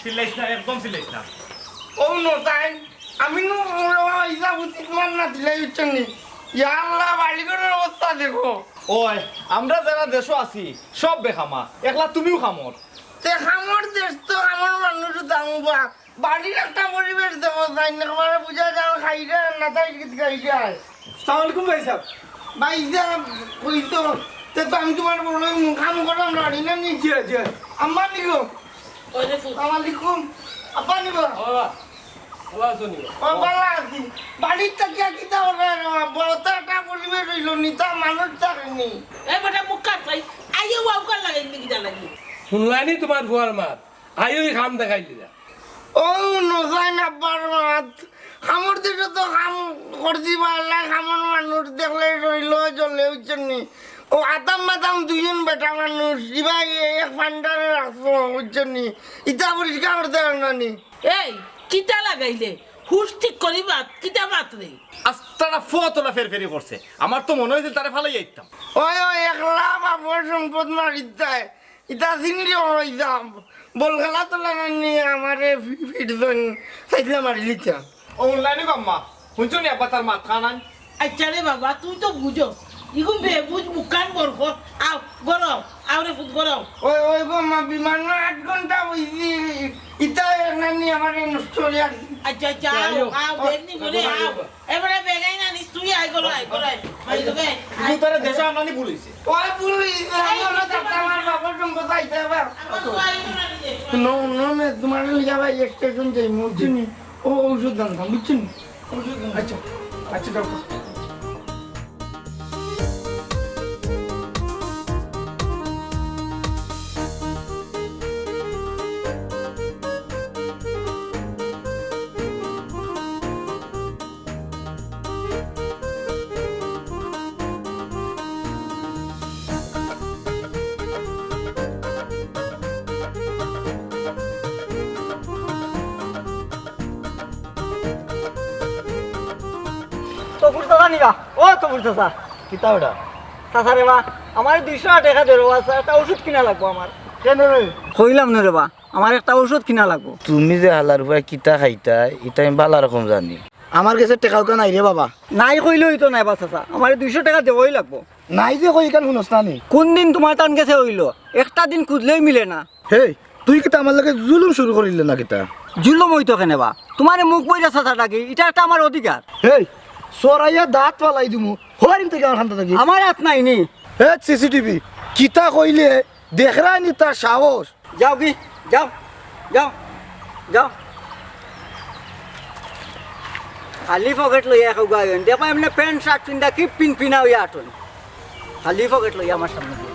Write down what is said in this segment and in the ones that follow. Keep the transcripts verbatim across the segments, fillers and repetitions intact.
চিল্লাইস না, একদম চিল্লাইস না। ও নজাইন, আমি নু ইসা উচিত মার না দিলাই, বুঝছো নি? ইয়া আল্লাহ, বাড়ি ঘরর অবস্থা দেখো। ওই, আমরা যেরা দেশো আছি, সব বেকামা, একলা তুমিও কামর। তে কামর দেশ তো কামর মানুষ দাম বা। বাড়ির একটা পরিবেশ দেখো, তাই না? আমার বুঝা যায়, খাইরা না, তাই কি খাইরা। আসসালামু আলাইকুম ভাই সাহেব। ভাই সাহেব, কইছো, তে তো আমি তুমার বড় মুখাম করাম রানি না নি? জি, জি। আম্মা নিগো। ওই রে ফুত। আসসালামু আলাইকুম। আব্বা নিগো। ও বাবা, বাবা আছো নিগো? ও বাবা আছি। বাড়ির থাকিয়া কিতা অইলো রে বাবা? বড় তো একটা পরিবেশ অইলো, নিতা মানুষ থাকেনি। এ বেটা মুখ কাট চাই। আইয়ে ওয়াও কার লাগাইলি কিতা লাগি? হুনলায়নি তুমার ফুয়ার মাত? আইও ই কাম দেখাইলিরা। ও নজাইন আব্বার মাত, কামর দেশো তো কাম করছি বা আল্লাহ, কামর মানুষ দেখলে রইল জ্বলে, বুঝছো নি? ও আতাম মাতাম দুইজন বেটা মানুষ, ইবা এক ফান্ডারে রাখছো, বুঝছো নি? ইতা পরিষ্কার করতে পারো না নি? এই, কিতা লাগাইলে? হুশ ঠিক করি মাত, কিতা মাত রে? আস্তানা ফতলা ফেরফেরি করছে। আমার তো মনে অইছিল তারে ফালাই আইতাম। ওই, ওই, একলা বাপর সম্পদ মারিতায়। ইতা চিংড়ি অইতাম। বল খেলা তো লাগানি আমারে ফি-, ফিট জন। চাইছিলাম মারি লিতাম। ও অনলাইনে আম্মা। হুনছো নি আব্বা তার মাত খানান? আচ্ছা রে বাবা, তুই তো বুঝো। ইগু বে বুঝ মুখান বর কর। আও, গরম। আও রে ফুত গরম। ওই, ওই গো মা, বিমানো আট ঘন্টা অইছি। ইতা নানি আমারে নষ্ট অইয়া। আচ্ছা, আচ্ছা, আও, আও, আও, বেগ নি বলে, আও। এবারে বেগাই না নিস, তুই আয় করো, আয় করো, আয়। মাই তো বে। কিন্তু তারা দেশে আনানি ভুল অইছে। ওই ভুল অইছে, আমি ওরা যাতে আমার বাবার সঙ্গে যাইতে হবে। আমার তো আয় করো, আয় করো। নো, নো, মে, তোমার লিয়া ভাই স্টেশন যাই, বুঝছো নি? ও ঔষধ আনতাম, বুঝছো নি? ঔষধ আনতাম। আচ্ছা, আচ্ছা, যাও। তফুর চাচা নি বা? ও তফুর চাচা। কিতা ওটা? চাচা রে বা, আমারে দুইশো টেকা দে রে বা, চাচা, একটা ঔষধ কিনা লাগবো আমার। কেনে রে? কইলাম না রে বা, আমার একটা ঔষধ কিনা লাগবো। তুমি যে হালার ফুয়ায় কিতা খাইতায়, ইতা আমি ভালা রকম জানি। আমার গেছে টেকা উকা নাই রে বাবা। নাই কইলে অইতো নায় বা চাচা, আমারে দুইশো টেকা দেওয়াই লাগবো। নাই যে কই ইখান হুনস না নি? কুন দিন তুমার তান গেছে অইলো? একটা দিন খুঁজলেই মিলে না। হেই, তুই কিতা আমার লগে জুলুম শুরু করিলে না কিতা? জুলুম অইতো কেনে বা? তুমারে মুখ বইরা চাচা ডাকি, ইটা একটা আমার অধিকার। হেই, চড়াইয়া দাঁত ফালাই দিমু, হরিম থাকি আমার খান্দা থাকি। আমার আত নাই নি। হে সিসিটিভি, কিতা কইলে দেখরায় নি তার সাহস? যাও গি, যাও, যাও, যাও। খালি পকেট লইয়া কেউ গাইন। দেখো এমনে প্যান্ট শার্ট পিন্দা কি পিনপিনা অইয়া আটন। খালি পকেট লইয়া আমার সামনে দিয়া।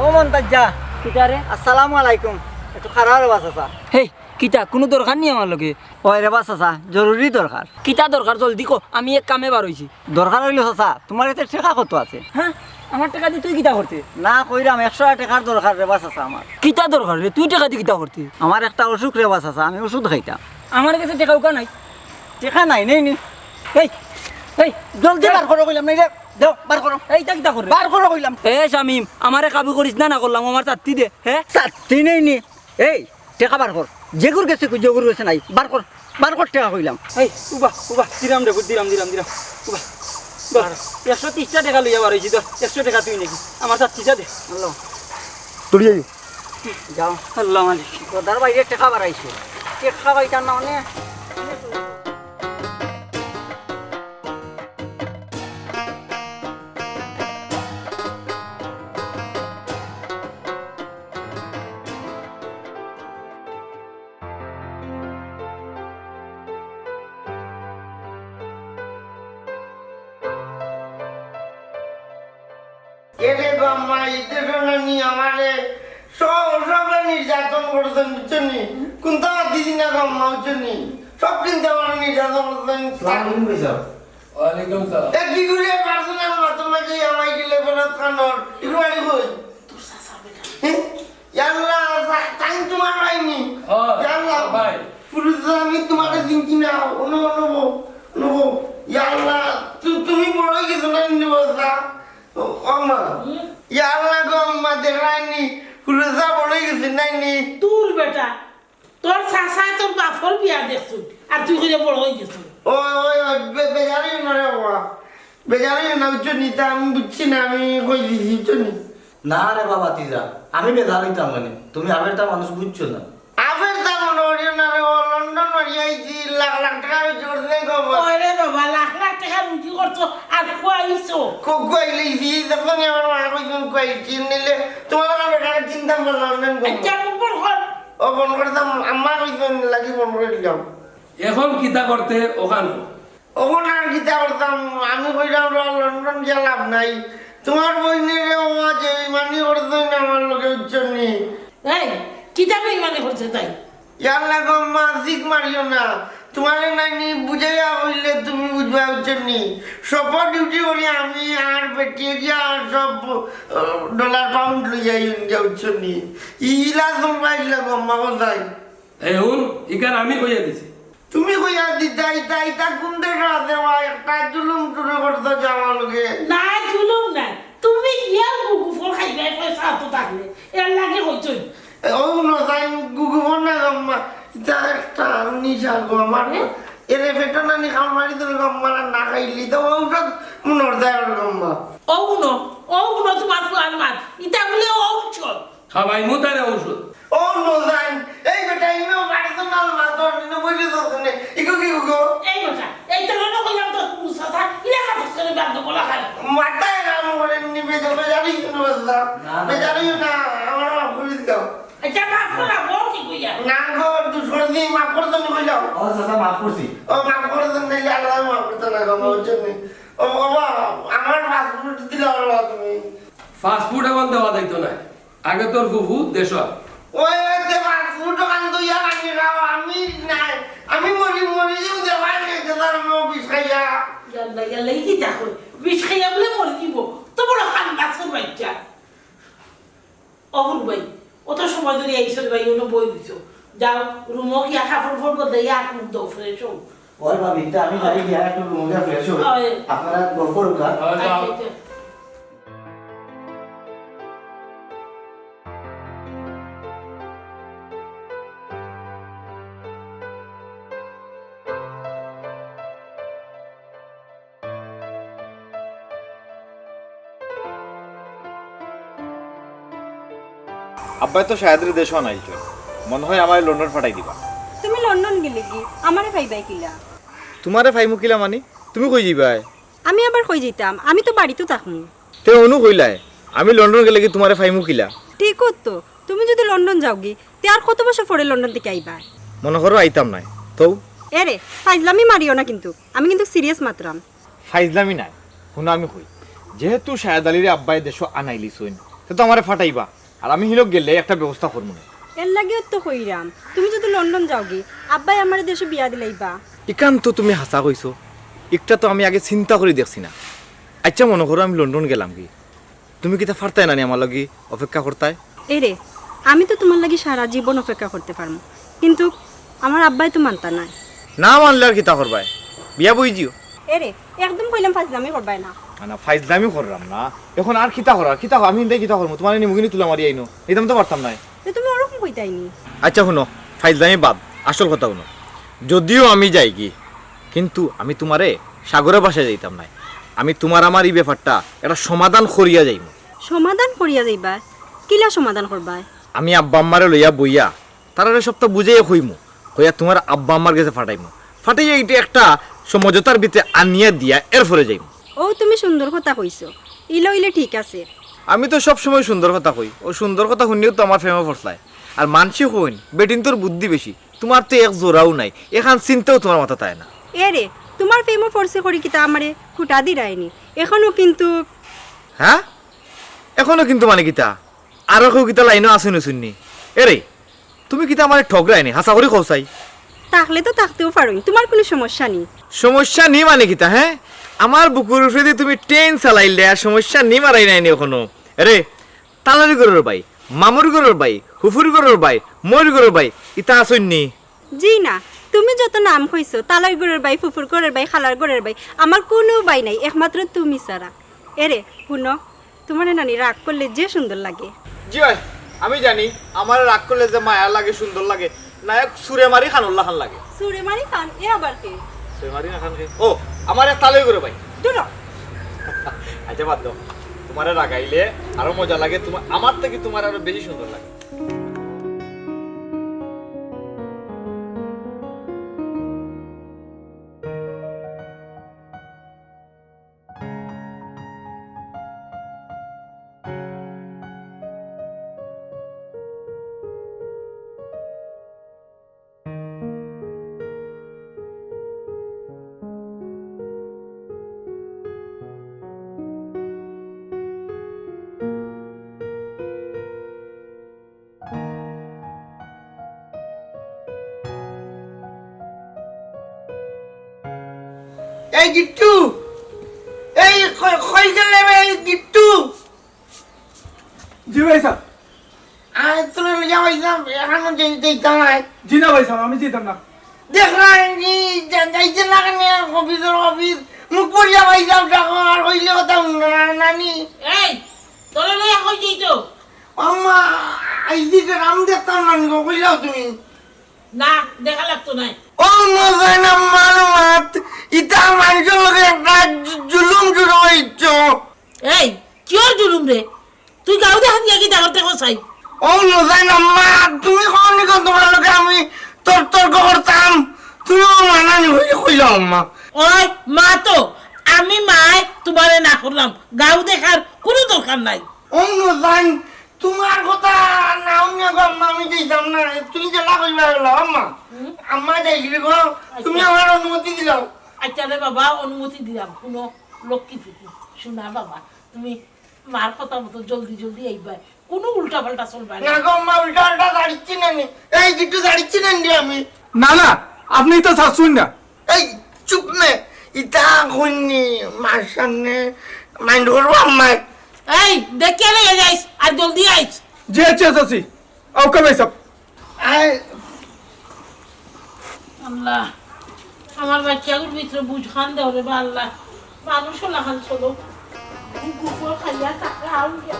ও মন্তাজ যা। কিতা রে? আসসালামু আলাইকুম। একটু খাড়া রে বা চাচা। হেই, কিতা? কুনু দরকার নি আমার লগে? ওই রে বা চাচা, জরুরি দরকার। কিতা দরকার? জলদি ক, আমি এক কামে বার অইছি। দরকার অইলো চাচা, তুমার গেছে টেকা কত আছে? হ্যাঁ, আমার টেকা দি তুই কিতা করতে? না কইরাম, একশো টেকার দরকার রে বা চাচা আমার। কিতা দরকার রে? তুই টেকা দি কিতা করতে? আমার একটা অসুখ রে বা চাচা, আমি ওষুধ খাইতাম। আমার গেছে টেকা উকা নাই। টেকা নাই, নেই নি। এই, এই, জলদি বার করো কইলাম, নাই রে। দেও, বার করো। এই, ইটা কিতা করে? বার করো কইলাম। এ শামিম, আমারে কাবু করিস না, না করলাম, আমার চাত্তি দে, হে? চাত্তি নেই নি। এই, টেকা বার কর। যেগুর গেছে কই, যেগুর গেছে নাই। বার কর, বার কর টেকা কইলাম। এই, উবা, উবা, দিরাম রে, দিরাম, দিরাম, দিরাম। উবা, উবা, একশো তিরিশটা টেকা লইয়া বার অইছি, ধর, একশো টেকা তুই নেকি? আমার চাত্তিটা দে। আল্লাহ। তুলি যাইও। যাও। আল্লাহ মালিক। গদার বাইরে টেকা বাড়াইছে। টেকা পাইতাম না মানে। এরে বাম্মা, ইতে শোনানি আমারে সব, সবে নির্যাতন করছেন, বুঝছো নি? কোনটা দিদি না বাম্মা, বুঝছো নি? সব কিন্তু আমারে নির্যাতন করছেন। সালাম আলাইকুম ভাই সাহেব। ওয়ালাইকুম সালাম। এ কি করে পার্সোনাল মাতুম না যে আমায় গেলে ফেরত কানোর? ইগুলো বাড়ি কই? তোর চাচা বেটা। হ্যাঁ? ইয়াল্লা, তা-, তাই তোমার হয়নি। হ্যাঁ, ইয়াল্লা, ভাই। পুরুষ আমি তোমারে চিনছি না। অনু, অনু, অনু। ইয়াল্লা, তু-, তুমি বড় হয়ে গেছো না, নিবসা? ও, ও মা। হুম? ইয়াল্লা গো, আম্মা দেখায়নি। পুরুষা বড় হয়ে গেছে, নাইনি? তোর বেটা। তোর চাচা তোর বাপর বিয়া দেখছুন, আর তুই কইলে বড় হয়ে গেছুন। ও, ওই, ওই, বে-, বেজার অইও না রে বাবা। বেজার অইও না, বুঝছো নি? তা আমি বুঝছি না, আমি কই দিছি, বুঝছো নি? না রে বাবা, তিজা, আমি বেজার হইতাম মানে, তুমি আবেরতা মানুষ বুঝছো না। আবেরতা মনে করিও না রে, ও লন্ডন মারি আইছি, লাখ লাখ টাকা রুজি করছে গো বাবা। ওরে বাবা, লাখ লাখ টাকা রুজি করছো, আর খুয়াইছো। কো-, খুয়াইলাইছি, দেখো নি আমার মা কইছেন খুয়াইছি, নিলে তোমার আমার বেটারে চিনতাম না, লন্ডন গো। আচ্ছা, মুখ বন্ধ কর। ও বন্ধ করতাম, আম্মা কইছেন লাগি বন্ধ করে দিলাম। এখন কিতা করতে ওখান কো? অখন আর কিতা করতাম, আমি কইলাম, "র, লন্ডন গিয়া লাভ নাই।" তোমার বইনে রে ও যে বেইমানি করছে না আমার লগে, বুঝছো নি? এই, কিতা বেইমানি করছে তাই? ইয়াল্লা গো, মাসিক মারিও না। তোমারে নাইনি বুঝাইয়া কইলে তুমি বুঝবা, বুঝছো নি? সব ডিউটি করি আমি আর বেটিয়ে গিয়া আর সব, আহ, ডলার পাউন্ড লইয়া ইন্ডিয়া, বুঝছো নি? ইলা চলবা ইলা গো, আম্মা কোথায়? এই হুন, ইখান আমি কইয়া দিছি। তুমি কইয়া দিতায়, ইতা, ইতা কোন দেশো আছে বা? একটা জুলুম শুরু করছো যে আমার লগে। না, জুলুম না। তুমি গিয়া গুগু ফল খাইবায়, পয়সা তো থাকলে। এর লাগি কইছই। এ, ও হুনো, তাই গুগু ফল না, আম্মা। ইতা একটা নিশা গো আমার। হ্যাঁ? এরে পেটো নানি খাওয়ার মারি দিল গো, আম্মা, আর না খাইলি তো ঔষধ মনে হয় দেয় ওর গো, আম্মা। ও হুনো, ও হুনো, তোমার ফুয়ার মাত। ইতা বলে ঔষধ। খাবাইমু তারে ঔষধ। ও নজাইন, এই বেটা, ইনো পার্সোনাল মাতর, ইনো বইলে তো শুনে। ইগো কি গো? এই বেটা, এই তো মনে কইলাম তো মুসা থাক, ইলা মাতর করে বাদ বলা খায়। মাথায় কাম করে নিবে তো, বেজারি শুনো বললাম। না, না। বেজারি না, আমার মাফ করে দাও। আচ্ছা, মাফ করা, বল কি কইয়া? না গো, দুষ করছি, মাফ করে দাও, কইলাম। ও চাচা, মাফ করছি। ও মাফ করে দাও, নাইলে আল্লাহ মাফ করতে না গো, আমার জন্য। ও বাবা, আমার পাসপোর্ট দিলে পারবা তুমি। পাসপোর্ট এখন দেওয়া যাইতো না। আগে তোর ফুফু দেশ। ওই, ওই, তে পাসপোর্ট ওখান তো ইয়া লাগে না, আমি নাই। আমি মরি, মরি যাবো, দেওয়া নেই, যে তার মো বিষ খাইয়া। ইয়াল্লা, ইয়াল্লা, ই কিতা কই? বিষ খাইয়া বলে মরি দিব। তো বড় খান গাছর বাচ্চা। অবুল ভাই, অত সময় ধরে এই সব ভাই, অন্য বই দিছো। যাও, রুমো গিয়া কাপড় ফোপড় বদলাইয়া আত মুখ দাও, ফ্রেশ হও। ওই ভাবি, তা আমি যাই গিয়া একটু রুমো গিয়া ফ্রেশ হই। ওই। আপনারা গল্প করুন, হ্যাঁ? ওই, যাও। আচ্ছা, আচ্ছা। আব্বায় তো শাহেদরে দেশো আনাইলছইন, মনে হয় আমারে লন্ডন ফাটাই দিবা। তুমি লন্ডন গেলে কি? আমারে পাইবায় কিলা? তোমারে পাইমু কিলা মানি? তুমি কই যাইবায়? আমি আবার কই যাইতাম? আমি তো বাড়িত থাকমু। তে অনু কইলায়, আমি লন্ডন গেলে কি তোমারে পাইমু কিলা? ঠিক তো, তুমি যদি লন্ডন যাওগি, তে আর কত বছর পরে লন্ডন থাকি আইবায়? মনে করো আইতাম নায়, তো? এরে, ফাইজলামি মারিও না কিন্তু, আমি কিন্তু সিরিয়াস মাতরাম। ফাইজলামি নায়, হুনো আমি কই, যেহেতু শাহেদ আলীরে আব্বায় দেশো আনাইলিছইন, তে তো আমারে ফাটাইবা, আর আমি হিনো গেলে একটা ব্যবস্থা করমু নে। এর লাগিও তো কইরাম, তুমি যদি লন্ডন যাওগি, আব্বায় আমারে দেশো বিয়া দিলাইবা। ইখান তো তুমি হাছা কইছো, ইকটা তো আমি আগে চিন্তা করি দেখছি না। আচ্ছা, মনে করো আমি লন্ডন গেলামগি, তুমি কিতা ফারতায় না নি আমার লাগি অপেক্ষা করতায়? এরে, আমি তো তোমার লাগি সারা জীবন অপেক্ষা করতে পারমু, কিন্তু আমার আব্বায় তো মানতা নায়। না মানলে আর কিতা করবায়? বিয়া বই যিও। এরে, একদম কইলাম ফাইজলামি করবায় না। না, না, ফাইজলামি কররাম না। এখন আর কিতা করার? কিতা কর-, আমি ইনতাই কিতা করমু? তোমারে নিমুগিনি তুলা মারি আইনো। নিতাম তো পারতাম নায়। তে তুমি ওরকম কইতায় নি। আচ্ছা হুনো, ফাইজলামি বাদ, আসল কথা হুনো। যদিও আমি যাইগি, কিন্তু আমি তোমারে সাগরে ভাসাই যাইতাম নায়। আমি তোমার আমার ই ব্যাপারটা একটা সমাধান করিয়া যাইমু। সমাধান করিয়া যাইবায়? কিলা সমাধান করবায়? আমি আব্বা আম্মারে লইয়া বইয়া তারারে সবটা বুঝাইয়া কইমু, কইয়া তোমার আব্বা আম্মার গেছে ফাটাইমু, ফাটাইয়া ইটা একটা সমঝোতার ভিতরে আনিয়া দিয়া এরপরে যাইমু। ও, তুমি সুন্দর কথা কইছো, ইলা অইলে ঠিক আছে। আমি তো সব সময় সুন্দর কথা কই, ও সুন্দর কথা হুনিয়াউ তো আমার প্রেমো পড়ছলায়। আর মানষে কইন, বেটিন্তর বুদ্ধি বেশি, তোমার তো এক জোড়াও নাই, এখান চিন্তাও তোমার মাথাত আয় না। এরে, তোমার প্রেমো পড়ছি করি কিতা আমারে খুটা দিরায়নি? এখনো কিন্তু। হ্যাঁ? এখনো কিন্তু মানে কিতা? আরো কেউ কিতা লাইনো আছে নি হুননি? এরে, তুমি কিতা আমারে ঠগরায়নি? হাছা করি কও চাই। থাকলে তো থাকতেউ পারইন, তোমার কুনু সমস্যা নি। সমস্যা নি মানে কিতা, হ্যাঁ? আমার বুকুর উপরেদি তুমি ট্রেন চালাইলে আর সমস্যা নি মারাই নাই নি এখনো। এরে, তালইর ঘরর বাই, মামুর ঘরর বাই, ফুফুর ঘরর বাই, মইর ঘরর বাই, ইতা আছইন নি? জি না, তুমি যত নাম কইছো, তালইর ঘরর বাই, ফুফুর ঘরর বাই, খালার ঘরর বাই, আমার কুনু বাই নাই, একমাত্র তুমি ছাড়া। এরে, হুনো, তুমারে নানি রাগ করলে যে সুন্দর লাগে। জি অয়, আমি জানি, আমারে রাগ করলে যে মায়া লাগে, সুন্দর লাগে, না এক ছুরে মারি খানোর লাখান লাগে। ছুরে মারি খান, এ আবার কে? ছুরে মারি না খান কে? ও, আমার এক তালইর ঘরর বাই। দূর হ। আচ্ছা, বাদ দেও। তুমারে রাগাইলে আরো মজা লাগে, তুমার, আমার থাকি তুমার আরো বেশি সুন্দর লাগে। এই গিট্টু, এই কই, কই গেলে রে এই গিট্টু? জি ভাইসাব। আমি তোরে লইয়া ভাইসাব, এখনো যাই-, যাইতাম না। জি না ভাইসাব, আমি যাইতাম না। দেখলাম নি, যা-, যাইতে না কেনে, অফিসর অফিস, মুখ করিয়া ভাইসাব ডাকো, আর কইলে কথা হুনো না, নানি। এই, তোরে লইয়া কই যাইতো? আম্মা, আইজি গ্রাম দেখতাম না নি গো, কইলাও তুমি। না, দেখা লাগতো নায়। ও নজাইন আম্মার মাত, ইতা মানষর লগে একটা জু-, জুলুম শুরু অইছে। এই, কিওর জুলুম রে? তুই গাউ দেখাত গিয়া কিতা করতে কছাইন? ও নজাইন আম্মা, তুমি কও নি গো তুমার লগে আমি তর-, তর্ক করতাম, তুমি ও মানা নি অইলে কইলাও আম্মা। ওই মা তো, আমি মায় তুমারে না করলাম, গাউ দেখার কুনু দরকার নাই। ও নজাইন, তুমার কথা না হুনিয়া গো আম্মা, আমি যাইতাম না। তুমি যেলা কইবা অলা, আম্মা। হুম? আম্মা যাইগি গো, আচ্ছা। তুমি আমার অনুমতি দিলাও। আচ্ছা রে বাবা, অনুমতি দিলাম। হুনো, লক্ষ্মী ফুতু, হুনা বাবা, তুমি মার কথা মতো জলদি জলদি আইবায়, কুনু উল্টা পাল্টা চলবায় না। না গো আম্মা, উল্টা পাল্টা দাঁড়িচ্ছি না নি। এই গিট্টু দাঁড়িচ্ছি না নি আমি। না, না, আপনি তো চাচ্ছুন না। এই চুপ মে, ইতা কইনি মার সামনে mind করবো আম্মায়। এই, দেখিয়া লইয়া যাইস, আর জলদি আইস। জি, আচ্ছা, চাচি। আউক্কা ভাইসাব। আয়। আল্লাহ, আমার বাইচ্চাগুর ভিতরে বুঝ খান দেও রে বা আল্লাহ। মানুষ অলাখান চলো। গুকুর খাইয়া থাকলে আউন গিয়া।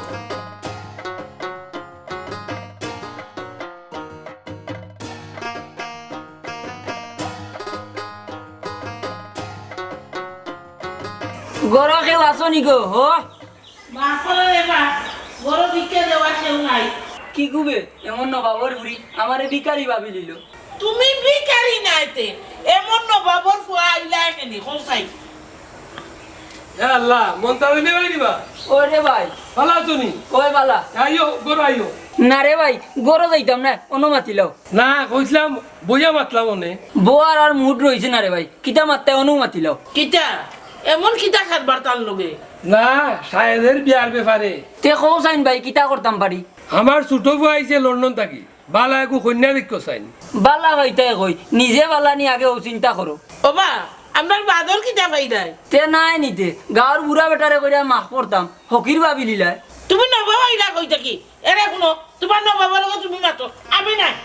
ঘরো কেউ আছো নি গো, হো? মাফ করো রে মা, ঘরো ভিক্ষা দেওয়া কেউ নাই। কি গুবে, এমন নবাবর ফুরি, আমারে ভিখারি ভাবিলিলো। তুমি ভিখারি নায় তে, এমন নবাবর ফুয়া আইলা কেনে, কও চাই। এ আল্লাহ, মন্তাজ আলী ভাই নি বা? ওরে ভাই। ভালা আছো নি? ওই ভালা। আইও, ঘরো আইও। না রে ভাই, ঘরো যাইতাম না, অনো মাতিলাও। না, কইছলাম, বইয়া মাতলাম অনে। বওয়ার আর mood রইছে না রে ভাই, কিতা মাততায় অনো মাতিলাও। কিতা? এমন কিতা কারবার তার লগে? না, সায়েদের বিয়ার ব্যাপারে। তে কও চাইন ভাই, কিতা করতাম পারি? আমার ছোট ফুয়া আইছে লন্ডন থাকি। বালা এগু কইন্যা দেখিও চাইন। বালা পাইতায় কই, নিজে বালা নি আগে অউ চিন্তা করো। ওবা, আমরার বাদর কিতা পাইরায়? তে নাই নি তে, গাউর বুড়া বেটারে কইরা মাফ করতাম, ফকির ভাবিলিলায়। তুমি নবাব আইলা কই থাকি? এরে হুনো, তুমার নবাবর লগে তুমি মাতো, আমি নায়।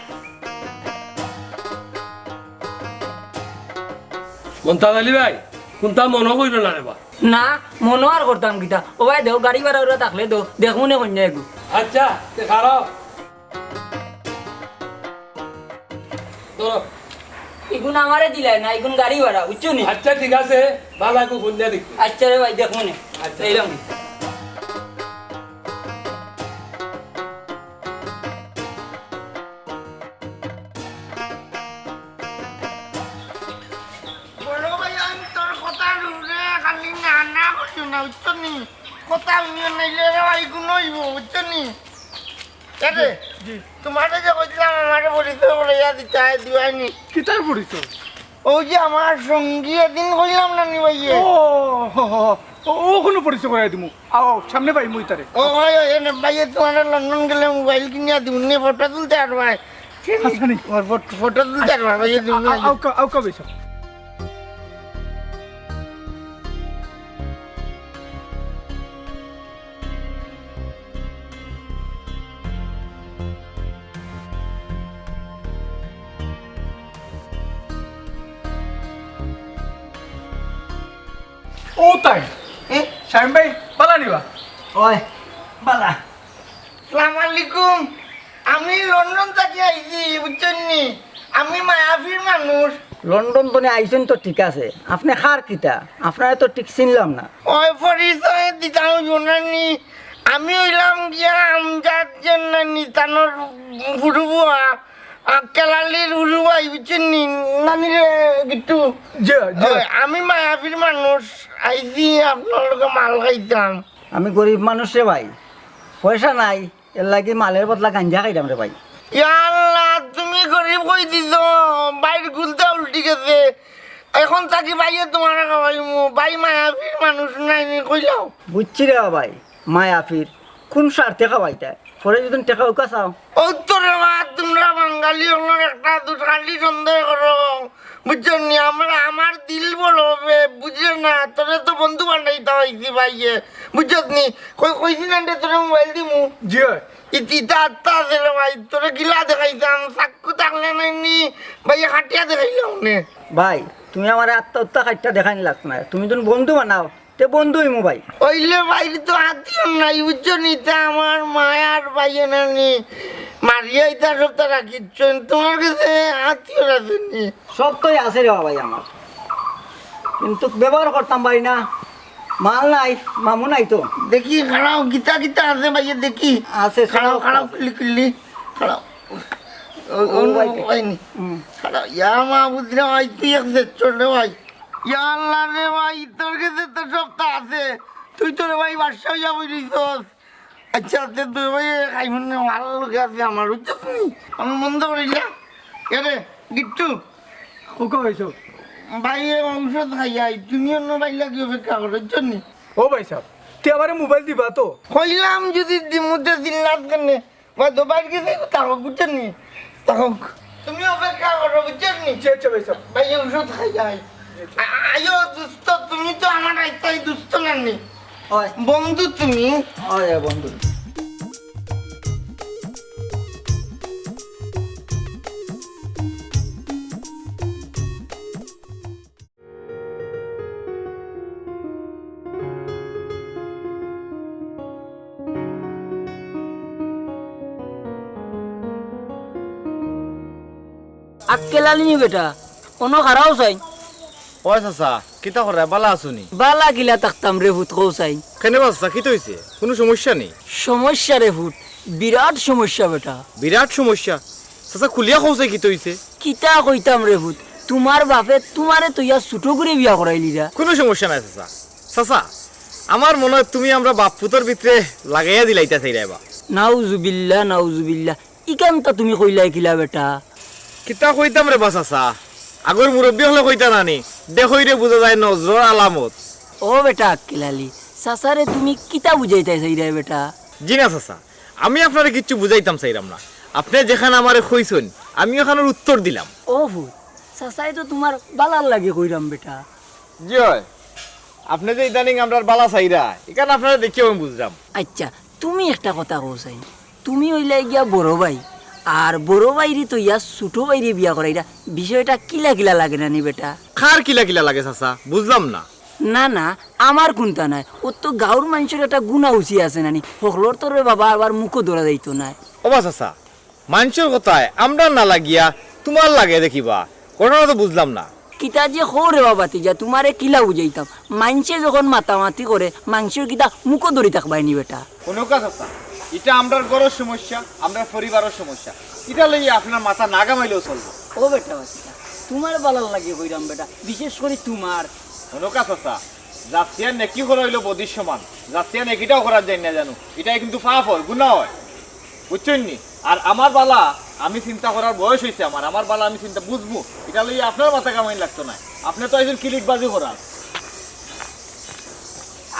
মন্তাজ আলী ভাই, কুন্তা মনো কইরো না রে বা। না, মনো আর করতাম কিতা? ও ভাই দেও, গাড়ি ভাড়া অউরা থাকলে দেও, দেখমুনে কইন্যা এগু। আচ্ছা, তে খাড়াও। ধরো। ইগুন আমারে দিলায় না, ইগুন গাড়ি ভাড়া, বুঝছো নি? আচ্ছা, ঠিক আছে, বালা এগু কইন্যা দেখি। আচ্ছা রে ভাই, দেখমুনে। আচ্ছা। এইলাম। বড় ভাই, আমি তোর কথার উপরে খালি না না করিও না, বুঝছো নি? কথা হুনিও নাইলে রে ভাই, ইগুন অইবো, বুঝছো নি? এরে, জি। তুমারে যে কইছিলাম, আমারে পরিচয় করাইয়া দিতায়, দিবায় নি। কিতার পরিচয়? অউ যে আমার সঙ্গী, এদিন কইলাম না নি ভাইয়ে? ও, হ, হ, হ। ও, অখনো পরিচয় করাই দিমু। আও, সামনে পাইমু ইতারে। ও, অয়, অয়, এনে ভাইয়ে তুমারে লন্ডন গেলে মোবাইল কিনিয়া দিমু নে, ফটো তুলতে পারবায়। আচ্ছা নি। ও, ফটো, ফটো তুলতে পারবায়, ভাইয়ে দিমু আ-, আ-, নে। আউক্কা, আউক্কা বেশ। ও তাই? এ? শামীম ভাই, বালা নি বা? ওই, বালা। সালাম আলাইকুম। আমি লন্ডন থাকি আইছি, বুঝছইন নি? আমি মায়াফির মানুষ। লন্ডন তনে আইছইন তো ঠিক আছে, আপনে কার কিতা? আপনারে তো ঠিক চিনলাম না। ওই পরিচয় দিতাম শুনইন নি, আমি অইলাম গিয়া আমজাদ জান্নানি তানর হুরু ফুয়া, আক্কেল আলীর হুরু ভাই, বুঝছইন নি? নানি রে গিট্টু। জি, জি। ওই, আমি মায়াফির মানুষ, আইছি আপনার লগে মাল খাইতাম। আমি গরিব মানুষ রে ভাই, পয়সা নাই, এর লাগি মালের বদলা গাঞ্জা খাইলাম রে ভাই। ইয়া আল্লাহ, তুমি গরিব কই দিছো, ভাইর গুলতা উল্টি গেছে। এখন থাকি ভাইয়ে তোমারে খাওয়াইমু, ভাই মায়াফির মানুষ নায় নি, কইলাও। বুঝছি রে ভাই, মায়াফির কোন স্বার্থে খাওয়াইতায়? পরে যদি টেকা উকা চাও। ও তো রে বা, তোমরা বাঙালি অকলর একটা দুষ খালি সন্দেহ করো, বুঝছো নি? আমরা, আমার দিল বড় হবে, বুঝলে না? তোরে তো বন্ধু বানাইতা অইছি ভাইয়ে, বুঝছো নি? কই, কইছি না রে তোরে মোবাইল দিমু? জি অয়। ইতি, ইতা আত্তা আছে রে ভাই, তোরে গিলা দেখাইতাম, চাক্কু থাকলে নাই নি, ভাইয়ে কাটিয়া দেখাইলাম নে। ভাই, তুমি আমারে আত্তা উত্তা কাটিয়া দেখাইন লাগতো না, তুমি যখন বন্ধু বানাও, তে বন্ধু অইমু ভাই। অইলে ভাইর তো আত্মীয় নাই, বুঝছো নি? তা আমার মায়ার ভাইয়ে নানি, মারিয়া ইতা সব তারা কিচ্ছু, তোমার কাছে আত্মীয় আছে নি? সব তো আছে রে ভাই আমার, কিন্তু ব্যবহার করতাম পারি না। মাল নাই, মামু নাই তো। দেখি, খাড়াও, কিতা কিতা আছে ভাইয়ে, দেখি। আছে, খাড়াও, সব খাড়াও, আছে। কিল্লি, কিল্লি, খাড়াও। ও, ও, ও, নো, ভাই। অইনি। হুম। খাড়াও, ইয়া মা, বুঝলে ভাই, তুই এক জেচ্ছর রে ভাই। ইয়া আল্লাহ রে ভাই, তোর কাছে তো সবতা আছে। তুই তো রে ভাই বাদশা অইয়া বই রইছস। আচ্ছা, তে তুই ভাই খাইমুন না, ভালা লোক আছে আমার, বুঝছস নি? আমি মন্দ করি না। এরে, গিট্টু। ওকে হইছো। ভাই, এ ঔষধ খাইয়াই, তুমি অন্য ভাইর লাগি অপেক্ষা করো, বুঝছো নি? ও ভাই সাহেব, তে আমারে মোবাইল দিবা তো? কইলাম যদি দিমু তে চিল্লাত কেনে? ভাই, তো বাইরে গেছে, থাকো, বুঝছো নি? থাকো। তুমি অপেক্ষা করো, বুঝছো নি? জি, আচ্ছা ভাই সাহেব। ভাই, ঔষধ খাইয়াই। আ-, আইও, দোস্ত, তুমি তো আমার একটাই দোস্ত নানি। ওই। বন্ধু তুমি। ওই, ওই, বন্ধু। আক্কেল আলী নি বেটা, অনো খাড়াও চাই। ওই চাচা, কিতা কররায়? বালা আছো নি? বালা কিলা থাকতাম রে ফুত, কও চাই। কেনে বা চাচা, কিতা অইছে? কুনু সমস্যা নি? সমস্যা রে ফুত, বিরাট সমস্যা বেটা। বিরাট সমস্যা? চাচা, খুলিয়া কও চাই, কিতা অইছে? কিতা কইতাম রে ফুত, তুমার বাপে তুমারে থইয়া ছুটো করি বিয়া করাইলিরা। কুনু সমস্যা নাই চাচা। চাচা, আমার মনো অয় তুমি আমরার বাপ-ফুতর ভিতরে লাগাইয়া দিলাইতা চাইরায় বা। নাউজুবিল্লাহ, নাউজুবিল্লাহ। ইখানতা তুমি কইলায় কিলা বেটা? কিতা কইতাম রে বা চাচা, আগর মুরব্বি অকলে কইতা না নি, দেখইরে বুঝা যায় নজরর আলামত। ও বেটা আক্কেল আলী, চাচারে তুমি কিতা বুঝাইতায় চাইরায় বেটা? জি না চাচা, আমি আপনারে কিচ্ছু বুঝাইতাম চাইরাম না। আপনে যেখান আমারে কইছইন, আমি অখানর উত্তর দিলাম। ও ফুত, চাচায় তো তুমার বালার লাগি কইরাম বেটা। জি অয়, আপনে যে ইদানিং আমরার বালা চাইরা, ইখান আপনারে দেখিয়া আমি বুঝরাম। আইচ্ছা, তুমি একটা কথা কও চাই, তুমি অইলায় গিয়া বড় ভাই, আর বড় ভাইরে থইয়া ছুটো ভাইরে বিয়া করাইরা, বিষয়টা কিলা কিলা লাগে না নি বেটা? কার কিলা কিলা লাগে চাচা? বুঝলাম না। না, না, আমার কুন্তা নায়। অউ তো গাউর মানষর একটা গুনা উচিত আছে না নি? হকলর তো রে বাবা আবার মুখো ধরা যাইতো নায়। ও বা চাচা, মানষর কথায় আমরার না লাগিয়া তুমার লাগে দেখি বা, ঘটনা তো বুঝলাম না। কিতা যে কও রে বাবা, তে যা তুমারে কিলা বুঝাইতাম? মানষে যখন মাতামাতি করে, মানষর কিতা মুখো ধরি থাকবায় নি বেটা? হুনউক্কা চাচা, ইটা আমরার ঘরর সমস্যা, আমরার পরিবারর সমস্যা, ইটা লইয়া আপনার মাথা না ঘামাইলেও চলবো। ও বেটা বাচ্চা, তুমার বালার লাগি কইরাম বেটা, বিশেষ করি তুমার। হুনউক্কা চাচা, যাচিয়া নেকি করা অইলো বদির সমান, যাচিয়া নেকিটাও করা যায় না জানো, ইটায় কিন্তু পাপ অয়, গুনা অয়, বুঝছইন নি? আর আমার বালা আমি চিন্তা করার বয়স অইছে আমার, আমার বালা আমি চিন্তা বুঝমু, ইটা লইয়া আপনার মাথা ঘামাইন লাগতো নায়। আপনে তো আইছইন কিলিকবাজি করার।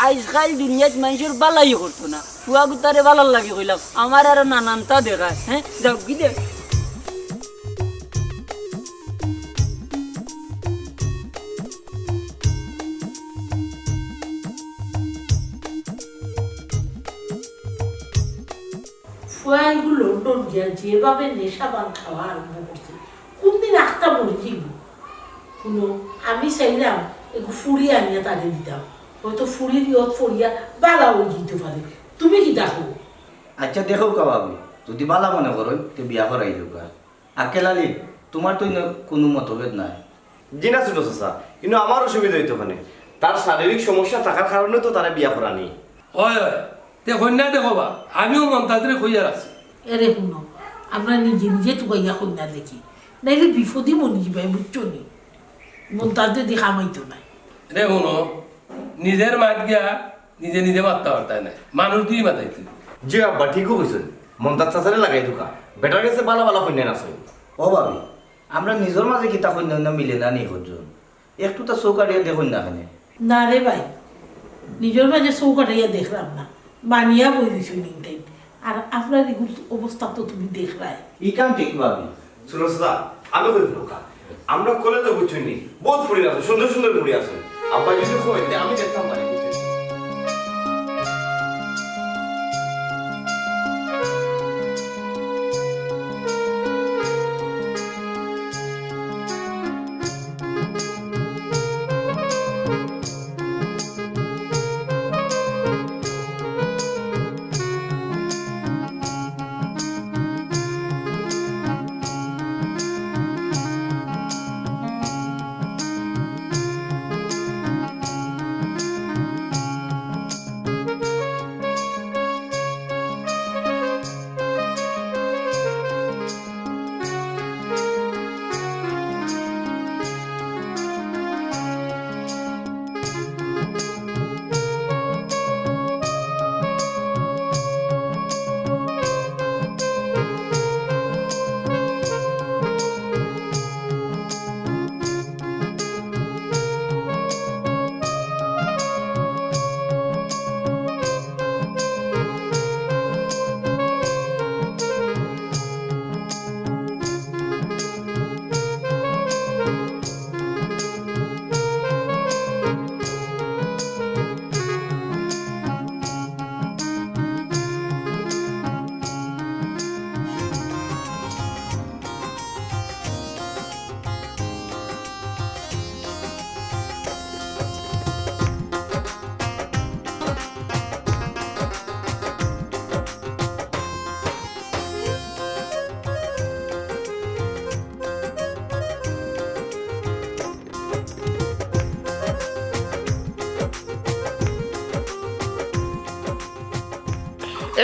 আইজকাইল দুনিয়াত মানষর বালাই করতো না, ফুয়া গুতারে বালার লাগি কইলাম, আমারে আরো নানানতা দেখায়, হে? যাউক গি দে। ফুয়াইগুলো লন্ডন গিয়া যেভাবে নেশা ভাং খাওয়া আরম্ভ করছে, কোন দিন আখতা মরি যাইব। হুনো, আমি চাইলাম এগু ফুড়ি আনিয়া তারে দিতাম। হয়তো ফুড়ির ইয়ত পড়িয়া বালা অই যাইতো পারে। তুমি কিতা কও? আইচ্ছা, দেখউক্কা ভাবি, যুদি বালা মনে করইন, তে বিয়া করাই দেউক্কা। আক্কেল আলী, তুমার তো ইনো কুনু মতভেদ নাই? জি না ছোট চাচা, কিন্তু আমার অসুবিধা অইতো কেনে? তার শারীরিক সমস্যা থাকার কারণে তো তারে বিয়া করানি। অয়, অয়, তে কইন্যা দেখো বা, আমিও মন্তাজরে কইয়া রাখছি। এরে হুনো, আমরা নিজে নিজে তুকাইয়া কইন্যা দেখি, নাইলে বিপদি বনি যিবায়, বুঝছো নি? মন্তাজরে দি কামাইতো নায়। রে হুনো, নিজের মাত গিয়া নিজে নিজে মাততা পারতায় নায়, মানুষ দুই মাতাইতে। জি আব্বা, ঠিকউ কইছইন। মন্তাজ চাচারে লাগাই দেউক্কা, বেটার গেছে বালা বালা কইন্যা আছইন। ও ভাবি, আমরা নিজর মাঝে কিতা কইন্যা অইন্যা মিলে না নি হজন? একটু তা চউখ আড়াইয়া দেখইন না কেনে? না রে ভাই, নিজর মাঝে চউখ আড়াইয়া দেখরাম না, মানিয়া বই দিছইন ইনতাইন। আর আপনার ইগুর অবস্থা তো তুমি দেখরায়। ইখান ঠিক ভাবি। ছোট চাচা, আমি কই দেউক্কা, আমরা কলেজো বুঝছইন নি, বউত ফুড়ি আছে, সুন্দর সুন্দর ফুড়ি আছে। আব্বা যুদি কইন, তে আমি দেখতাম পারি।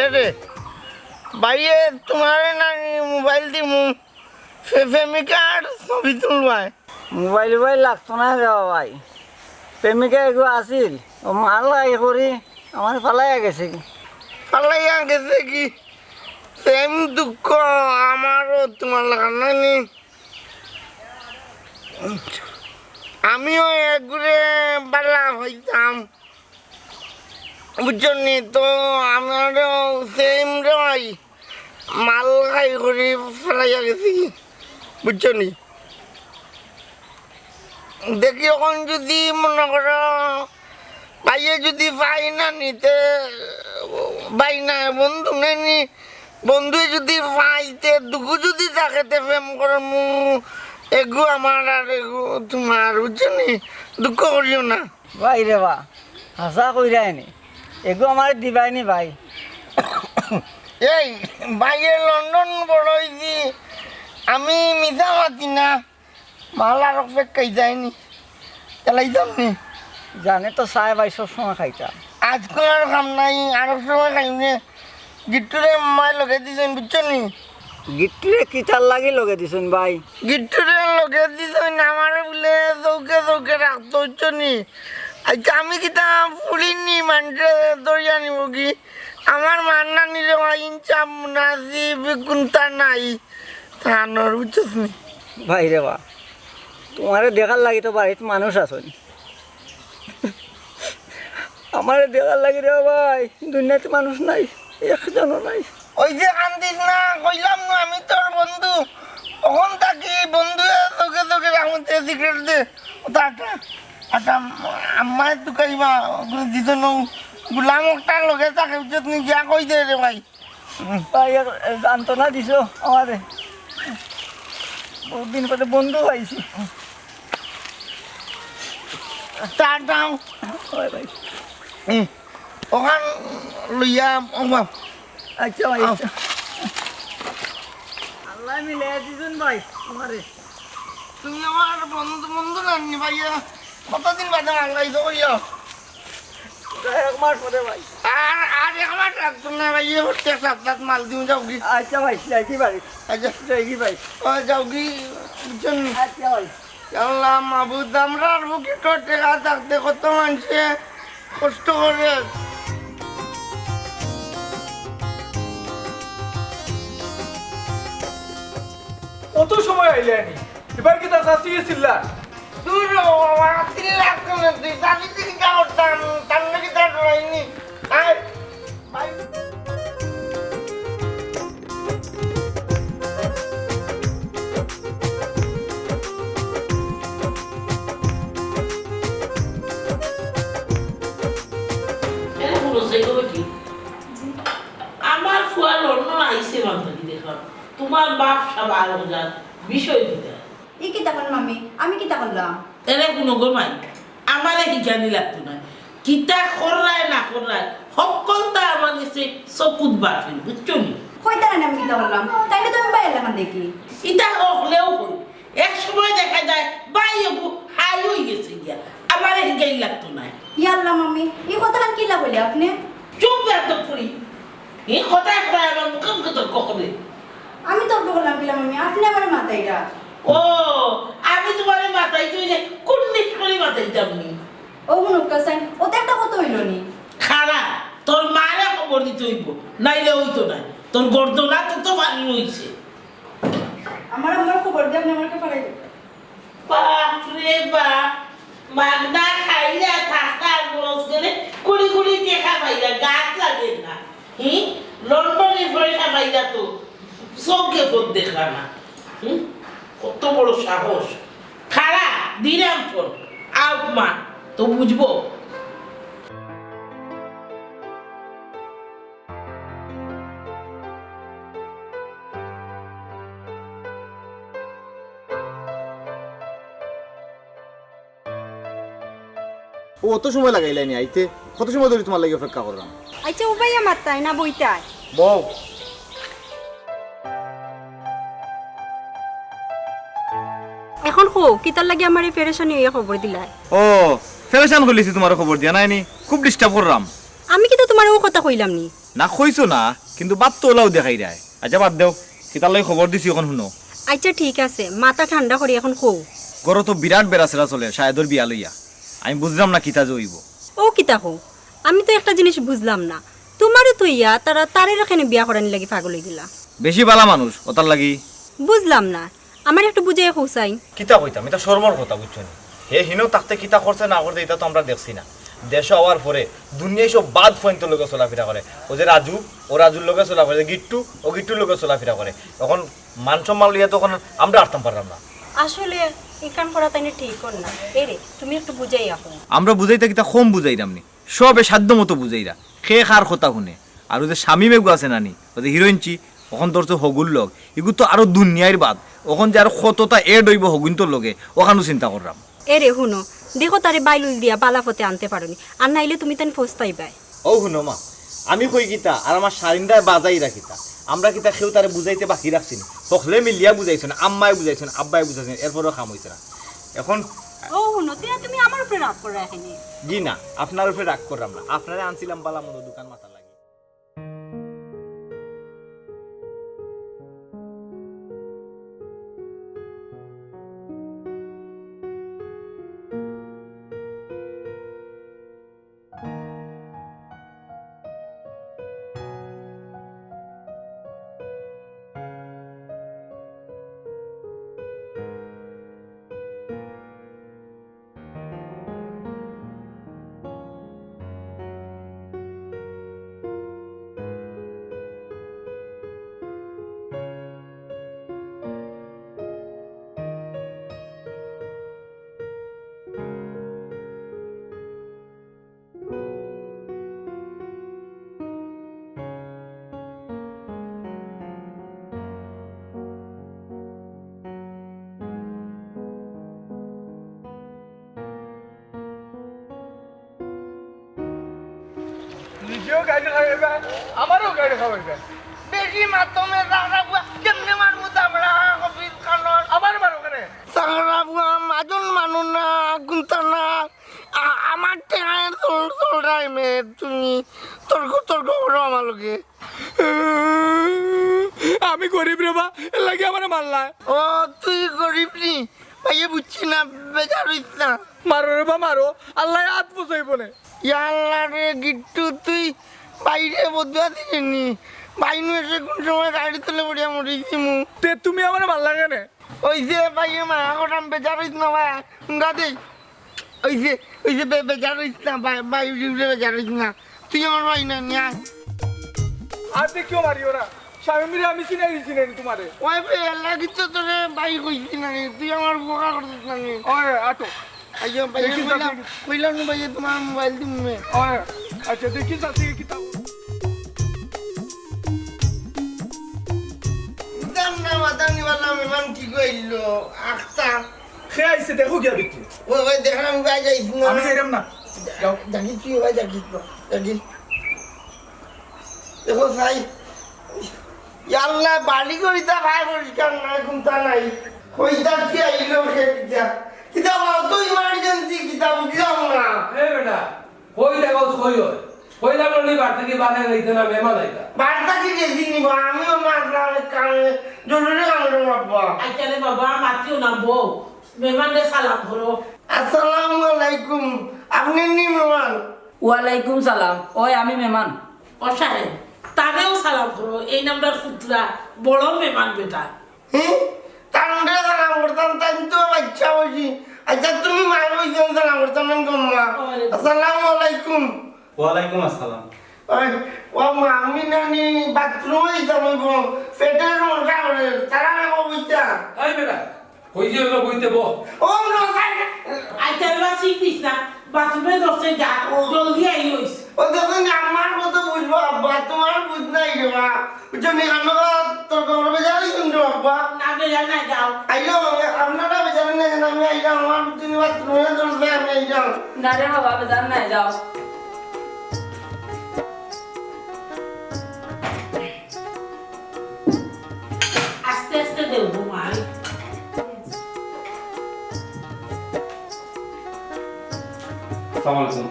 এরে, ভাইয়ে তুমারে নানি মোবাইল দিমু, প্রে-, প্রেমিকার ছবি তুলবায়। মোবাইল উবাইল লাগতো না রে ভাই, প্রেমিকা এগু আছিল, অউ মাল খাই করি আমারে ফালাইয়া গেছেগি। ফালাইয়া গেছেগি? সেম দুঃখ আমারও তুমার লাখান নানি। আমিও এগুরে বালা পাইতাম, বুঝছো নি? তো আমারও সেম রে ভাই, মাল খাই করি ফালাইয়া গেছেগি, বুঝছো নি? দেখি অখন যুদি মনো করো ভাইয়ে যুদি পায় না নি তে, ভাই না, বন্ধু নায় নি, বন্ধুয়ে যুদি পায় তে দুগু যুদি থাকে তে প্রেম করমু, এগু আমার আর এগু তুমার, বুঝছো নি? দুঃখ করিও না। ভাই রে বা, হাছা কইরায় নি, এগু আমারে দিবায় নি ভাই। এই, ভাইয়ে লন্ডন বড় অইছি, আমি মিছা মাতি না। মাল আরক পেক খাই যায়নি, এলাই যামনি। জানে তো চায় ভাই সব সময় খাইতা। আইজকু আর কাম নাই, আরক সময় খাইমুনে। গিট্টুরে মায় লগে দিছইন, বুঝছো নি? গিট্টুরে কিতার লাগি লগে দিছইন ভাই? গিট্টুরে লগে দিছইন, আমারে বুলে চউখে চউখে রাখতো, বুঝছো নি? আইচ্ছা, আমি কিতা ফুড়ি নি, মানষে ধরিয়া নিবোগি? আমার মার নানিরে ভাই ইনসাফ মুনাসিব কুন্তা নাই। তানর, বুঝছস নি? ভাই রে বা, তুমারে দেখার লাগি তো বাড়িত মানুষ আছইন। আমারে দেখার লাগি রে ভাই, দুনিয়াত মানুষ নাই, একজনও নাই। ওই যে কান্দিস না, কইলাম না আমি তোর বন্ধু। অখন থাকি বন্ধুয়ে চউখে চউখে রাখমু, তে সিগারেট দে। ওটা আটা, আটা, আম্মায় তুকাইবা, ওগুলো দিত নৌ। গুলাম একটা লগে থাকে, বুঝছত নি? গিয়া কই দে রে ভাই। ভাই, এক সান্ত্বনা দিছো আমারে। বহুত দিন পরে বন্ধু পাইছি। টাটা। হয় ভাই। হুম, অখান লইয়া, ও বাপ। আচ্ছা ভাই, আও। আচ্ছা। আল্লায় মিলাই দিছইন ভাই, তোমারে। তুমি আমার বন্ধু, বন্ধু নানি ভাইয়া, কতদিন বাদে মাল খাইছো কইয়া? প্রায় এক মাস পরে ভাই। আর, আর এক মাস লাগতো না ভাইয়া, প্রত্যেক সপ্তাহে মাল দিমু, যাওগি। আচ্ছা ভাই, যাইগি ভাই। আচ্ছা। যাইগি ভাই। ও, যাওগি, বুঝছইন নি? আচ্ছা ভাই। আল্লাহ মাবুদ, আমরার পকেটো টেকা থাকতে কত মানষে কষ্ট করে। অত সময় আইলায়নি, এবার কিতা চাচি গেছিলা? দূর হ বাবা, তিন লাখ টাকা তুই চাচি চিন্তা করতাম, তার নাকি তার ডরাইনি। আয়, ভাই। এরে হুনো, সেই খবর কি? আমার ফুয়া লন্ডন আইছে, মান্তানি দেখলাম। তোমার বাপ সাব আর ওজার বিষয় কিতা? ই কিতা কইন মামি? আমি কিতা করলাম? এরে হুনো গো মাই, আমারে হিকানি লাগতো নায়। কিতা কররায় না কররায়, হক্কলতা আমার গেছে চকুত বাটিল, বুঝছো নি? কইতারা নি আমি কিতা করলাম? তাইলে তো আমি বাইর লাখান দেখি। ইতা হকলেও কই, এক সময় দেখা যায় বাই এগু হাই অই গেছে গিয়া। আমারে হিকানি লাগতো নায়। ইয়াল্লা মামি, ই কথাখান কিলা কইলে আপনে? চুপ, বেয়াদব ফুড়ি। ই কথায় কথায় আমার মুখে মুখে তর্ক করে। আমি তর্ক করলাম কিলা মামি? আপনে আমারে মাতাইরা। ও, আমি তোমারে মাতাইতে অইলে কুন্দিশ করি মাতাইতাম নি। ও হুনুক্কা চাইন, অউ তো একটা কথা অইলো নি। খাড়া, তোর মারে খবর দিতে অইবো, নাইলে অইতো নায়। তোর গর্দনা তো তো পানি অইছে। আমার আম্মারে খবর দিয়া আপনে আমারে ফালাই দিবা। বাপ রে বাপ, মাগনা খাইলা থাকলা আর বরস গেলে কুড়ি কুড়ি টেকা পাইলা, গাত লাগে না। হি? লন্ডনে পয়সা পাইলা তো, চোখে পথ দেখলা না। হুম? কত বড় সাহস। খাড়া, দিরাম ফোন। আউক মা, তো বুঝবো। ও, অত সময় লাগাইলায়নি আইতে? কত সময় ধরি তোমার লাগি অপেক্ষা কররাম। আইচ্ছা, উবাইয়া মাততায় না বইতায়? বও। এখন কও, কিতার লাগি আমারে পেরেশানি অইয়া খবর দিলায়? ও, পেরেশান করিলিছি তোমারে খবর দিয়া, নায় নি? খুব disturb কররাম। আমি কিতা তোমারে অউ কথা কইলাম নি? না কইছো না, কিন্তু বাত তো অলাউ দেখাইরায়। আইচ্ছা, বাদ দেও, কিতার লাগি খবর দিছি অখন হুনো। আইচ্ছা, ঠিক আছে, মাথা ঠান্ডা করি অখন কও। ঘরো তো বিরাট বেড়াছেড়া চলের শাহেদর বিয়া লইয়া। আমি বুঝরাম না কিতা যে অইবো। অউ কিতা কও? আমি তো একটা জিনিস বুঝলাম না, তোমারে থইয়া তারা তারেরে কেনে বিয়া করানির লাগি পাগল অইগেলা? বেশি ভালা মানুষ, অতার লাগি। বুঝলাম না, আমারে একটু বুঝাইয়া কও চাই। কিতা কইতাম, ইতা শরমর কথা, বুঝছো নি? হে হিনো থাকতে কিতা করছে না করছে, ইতা তো আমরা দেখছি না। দেশো আওয়ার পরে দুনিয়ার সব bad friend অর লগে চলাফিরা করে। অউ যে রাজু, অউ রাজুর লগে চলাফিরা, গিট্টু, অউ গিট্টুর লগে চলাফিরা করে। অখন মান সম্মান লইয়া তো অখন আমরা আটতাম পাররাম না। আসলে ইখান করা তাইন ঠিক অর না। এরে, তুমি একটু বুঝাইয়া কও। আমরা বুঝাইতে কিতা কম বুঝাইরাম নি? সবে সাধ্য মতো বুঝাইরা। কে কার কথা হুনে? আর অউ যে শামিম এগু আছে না নি, অউ যে হিরোইনচি, অখন ধরছে হগুর লগ, ইগু তো আরো দুনিয়ার বাদ। অখন যে আরো কততা add অইবো হগুইন্তর লগে, অখানও চিন্তা কররাম। এরে হুনো, দেখো তারে বাইলুল দিয়া বালা পথে আনতে পারো নি, আর নাইলে তুমি তাইন ফস্তাইবায়। অউ হুনো মা, আমি কই কিতা, আর আমার শারিনরায় বাজাইরা কিতা? আমরা কিতা কেউ তারে বুঝাইতে বাকি রাখছি নি? হকলে মিলিয়া বুঝাইছইন, আম্মায় বুঝাইছইন, আব্বায় বুঝাইছইন, এরপরেও কাম অইছে না। অখন অউ হুনো, তে তুমি আমার উপরে রাগ কররায় কেনে? জি না, আপনার উপরে রাগ কররাম না, আপনারে আনছিলাম বালা মন্দ দুখান মাতার লাগি। কেউ গাইড খাওয়াইবা, আমারও গাইড খাওয়াইবা। বেশি মাতো মে, চাকরা ফুয়া, কেমনে মারমু চাকরা, কবির কানর। আমার মারো কেনে? চাকরা ফুয়া, মাজন মানু না, কুন্তা না। আ-, আমার টেকায় চল, চল টাইমে তুমি তর্ক, তর্ক করো আমার লগে। আমি গরিব রে বা, এর লাগি আমারে মারলা। ও, তুই গরিব নি? ভাইয়ে বুঝছি না, বেজার হইস না। মারো রে বা মারো, আল্লায় আত পুষাইব নে। ইয়া আল্লাহ রে গিট্টু, তুই বাইরে বদুয়া দিলি নি? বাইনু এসে কোন সময় গাড়ি তুলে পড়িয়া মরি দিমু। তে তুমি আমারে মারলা কেনে? ওই যে ভাইয়ে মায়া করাম, বেজার হইস না ভাই, হুঙ্গা দেই। ওই যে, ওই যে বে-, বেজার হইস না, ভাই, ভাই, উঠে উঠে বেজার হইস না। তুই আমার ভাই না, নিয়ে আয়। আর দেখিও মারিও না। শামিমরে আমি চিনাই দিছি না তোমারে। ওই বে, এর লাগি তো তোরে ভাই কইছি না রে, তুই আমার উপকার করছিস না রে। ওই, আটো। আইয়ো, ভাই, দেখি কইলাম, চাচি। কইলাম না ভাই, তোমার মোবাইল দিমু মে। ওই, আচ্ছা, দেখি চাচি কিতা। বুঝলাম না, মাথা নিবালাম, এমন কি কইলো? আখতা। সে আইছে, দেখো গিয়া ভিতরে। ওই, ওই, দেখলাম, ভাই, যাইস না। আমি যাইলাম না। যাও। দেখি, তুই ভাই, দেখি, দেখি। দেখো, সাই। ইয়াল্লা, বাড়ি করিতা ভাই পরিষ্কার নাই, কুন্তা নাই। কইতা কি আইলো সে কিতা? কিতা বল, তুই ইমার্জেন্সি কিতা বুঝলাম না। এ বেটা, কই থাকস, কই হয়? কইলাম না নি, বাড়ি থাকি বারে যাইতে না, মেহমান আইতা। বাড়ি থাকি গেছি নি বা, আমিও মাতলাম এক কামে, জরুরি কামে রে বাবা। আচ্ছা রে বাবা, মাতিও না বউ, মেহমানরে সালাম করো। আসসালামু আলাইকুম, আপনি নি মেহমান? ওয়ালাইকুম সালাম, ওই আমি মেহমান। ও সাহেব, তারেও সালাম করো, এই নামটা ফুতরা, বড় মেহমান বেটা। হি? তানরে সালাম করতাম, তাইন তো বাচ্চা বয়সী। আচ্ছা, তুমি মায়ের বয়সী সালাম করতাম না, গম্মা। ওয়ালাইকুম। আসসালামু আলাইকুম। ওয়ালাইকুম আসসালাম। ওই, ও মা, আমি নানি বাথরুমে যাইতাম অইব। পেটের সমস্যা করে, তারা না কো বুঝতা। এই বেটা, কই যে হলো বইতে বহ। ও, না, ভাই। আচ্ছা, এবার শিখিস না, বাথরুমে দশে যা, ও। জলদি আইস। ও, যখন আমার মতো বুঝবো, আব্বা, তোমার বুঝ নাই রে মা। বুঝছো নি, আমরা তোর খবর বেজার হইছেন রে, আব্বা। না, বেজার নাই, যাও। আইলো, আপনারা বেজার নাই, আমি আইলাম, আমার তুমি বাথরুমে চলবে, আমি আইলাম। না রে বাবা, বেজার নাই, যাও। আস্তে আস্তে দেও গো মা। আসসালামু আলাইকুম।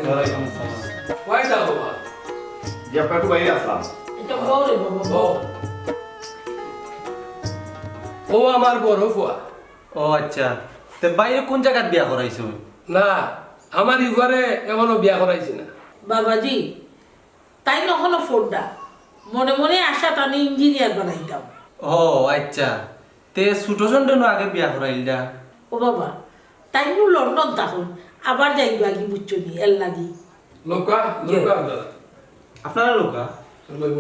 ওয়ালাইকুম আসসালাম। কই যাও বাবা? জি, আপনার একটু বাইরে আসলাম। এটা বউ রে বাবা, বউ। বউ। ও আমার বড় ফুয়া। ও আচ্ছা, তে বাইরে কোন জাগাত বিয়া করাইছো? না, আমার ইবারে এখনো বিয়া করাইছি না। বাবাজি, তাইন অখনো ফোরডা, মনে মনে আশা তানে ইঞ্জিনিয়ার বানাইতাম। ও আচ্ছা, তে ছোট জনরে নু আগে বিয়া করাইলদা? ও বাবা, তাইন নু লন্ডন থাকইন, আবার যাইবা কি বুঝছো নি, এর লাগি। লউক্কা, জি। লউক্কা আপনারা। আপনারা লউক্কা? লইব।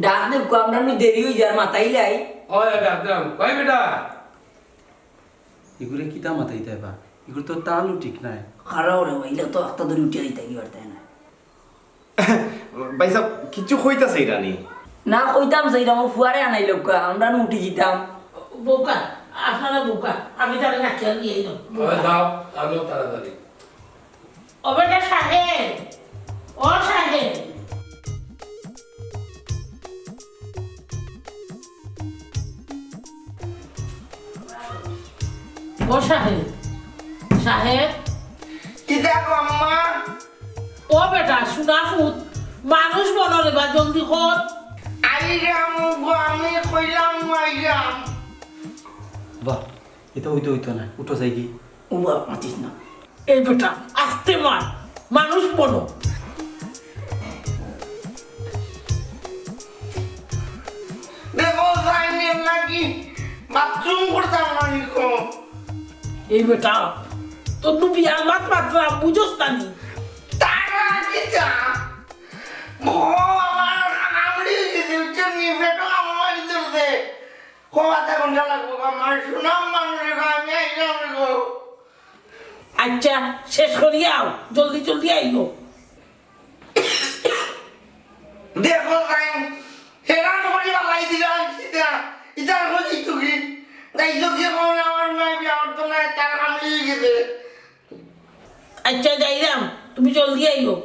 ডাক দেউক্কা, আমরা নু দেরি অই যার, মাতাইলাই। ওই, ডাক দাম। কই বেটা? ইগুরে কিতা মাতাইতায় বা? ইগুর তো তালও ঠিক নাই। খাড়াও রে বা, ইলা তো আখতা ধরি উঠিয়া দিতা কি পারতায় না। ভাই সাহেব, কিচ্ছু কইতা চাইরা নি? না, কইতাম চাইরাম, ও ফুয়ারে আনাইলউক্কা, আমরা নু উঠি যিতাম। বউক্কা, আপনারা বউক্কা, আমি তারে রাখিয়া নিয়া আইলাম। ওই যাও, আনো তাড়াতাড়ি। ও বেটা সাহেব, ও সাহেব। ও সাহেব, সাহেব। কিতা গো আম্মা? ও বেটা, সোনা ফুত, মানুষ বনো রে বা, জলদি কর। আইরাম গো, আমি কইলাম আইরাম। বাহ, ইতা অইতো অইতো না, উঠো যাইগি। ও বাবা, মাতিস না। এই বেটা, আস্তে মার, মানুষ বনো। দেখো, যাইনের লাগি বাথরুম করতাম না নি কো। এই বেটা, তোর তো বিয়ার মাত মাতলাম, বুঝোস না নি? তারা কিতা? ও, আমার কামড়ি দিছে, উঠছে নি, পেটো কামড়ি ধরছে। কওয়াতে ঘন্টা লাগবো গো, আমার সুনাম মানুষ রে গো, আমি আইলাম রে গো। আচ্ছা, শেষ করিয়া আও, জলদি জলদি আইও। দেখো তাইন, হেরান করি বালাই দিলা, ইতা, ইতার খোঁজ ইতু কি? তাই তো কি খবর আমার মায় বিয়া করতো না, তার কামড়ি হয়ে গেছে। আচ্ছা, যাইরাম, তুমি জলদি আইও।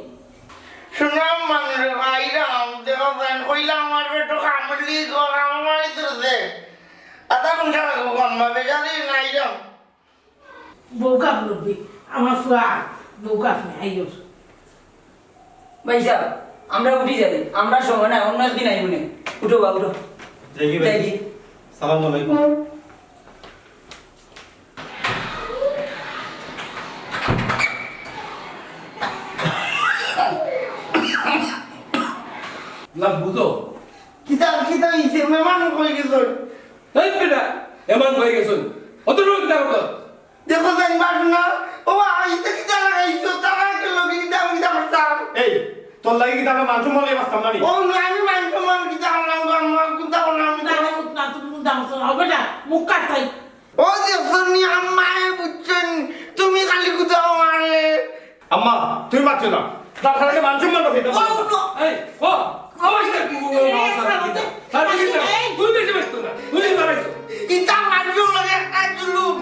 সুনাম মানুরে ভাইরাম, দেখো ভাই, কইলাম আমার পেটো কামড়লি গো, আমার বাড়ি তুলছে। আধা ঘন্টা লাগবো, আম্মা, বেজারি নাইরাম। বউ কাপ লবি, আমার ফুয়া, বউ কাপ নে, আইও। ভাই সাহেব, আমরা উঠি যাই, আমরা সময় নাই, অন্য একদিন আইব নে। উঠো বা, উঠো। দেখি ভাই। দেখি। সালাম আলাইকুম। না, বুঝো। কিতা, কিতা হইছে? মেহমান কই গেছইন? এই বেটা, মেহমান কই গেছইন? অত রকম কিতা কথা? দেখো যাই, মার না। ও, আইতে কিতা লাগাইছো? তারা কে লোকে কিতা, আমি কিতা করতাম? এই, তোর লাগি কিতা আমরা মান সম্মান লইয়া বাঁচতাম না নি? ও, না, আমি মান সম্মান কিতা করলাম? আমার কিতা করলাম? না, না, তুমি কোনটা করছো? ও বেটা, মুখ কাট খাই। ও যে শুনি আম্মায় বুঝছেন, তুমি খালি কোথাও মারলে। আম্মা, তুমি মারছো না। তার কারণে মান সম্মান রক্ষিত করো। ও, ও, এই, ও, আমার সাথে কি বলবো? এই, আমার সাথে কি? এই, তুই বেশি ব্যস্ত না। তুই বাড়াইছো। ইতা মারছো না, একটা জুলুম।